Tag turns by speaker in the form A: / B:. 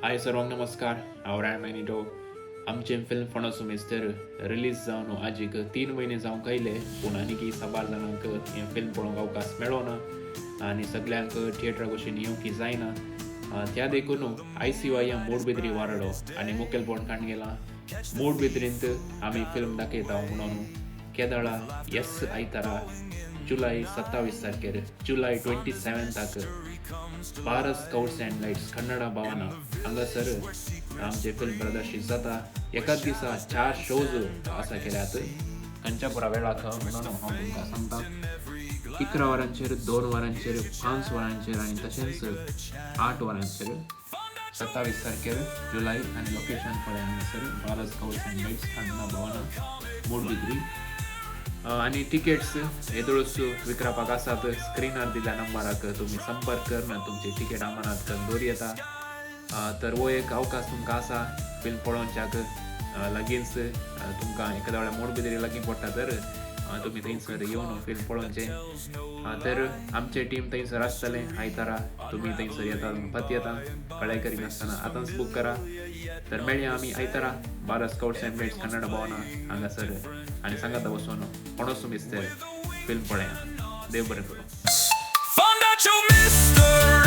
A: हाय सर्वांक नमस्कार. हांव राय मॅनिटो. आमचें फिल्म फणस मिस्तर रिलीज जावन आजीक 3 म्हयने जावंक आयले, पूण आनीकय साबार जाणांक हें फिल्म पळोवंक अवकाश मेळना आनी सगल्यांक थिएटरा भशेन येवंक जायना. त्या देखून आयसीवाय मूडबिद्री वारडो आनी मुखेलपण काण गेला मूडबिद्रींत आमी फिल्म दाखयता म्हणून केदळा येस आयतारा जुलय 27 तारखेर, जुलय 27थाक Bharat scouts and guides Kannada Bhavan हांगासर आमचे फिल्म प्रदर्शीत जाता. एकाच दिसा चार शोज आसा केल्यात. खंयच्या पुरा वेळाक म्हणून हांव तुमकां सांगता: 11 वरांचेर, 2 वरांचेर, 5 वरांचेर आनी तशेंच 8 वरांचेर, 27 तारखेर जुलय. आनी लोकेशन पळय हांगासर Bharat scouts and guides Kannada Bhavan, Moodbidri. आनी टिकेट्स येदोळच विकरापाक आसात. स्क्रिनार दिल्ल्या नंबराक तुमी संपर्क करून तुमची तिकेट अमानात करून दवर येता. तर हो एक अवकाश तुमकां आसा फिल्म पळोवच्याक. लागींच तुमकां एखाद्या वेळार मूडबिद्री लागीं पडटा तर तुमी थंयसर येवन फिल्म पळोवचें. तर आमचें टीम थंयसर आसतलें आयतारा. तुमी थंयसर येता पत येता. कळाय करिनासतना आतांच बूक करा. तर मेळया आमी आयतारा Bharat scouts and guides Kannada Bhavan हांगासर आनी सांगाता वचून पणस मिस्तर फिल्म पळया. देव बरें करूं.
B: Find out your mystery.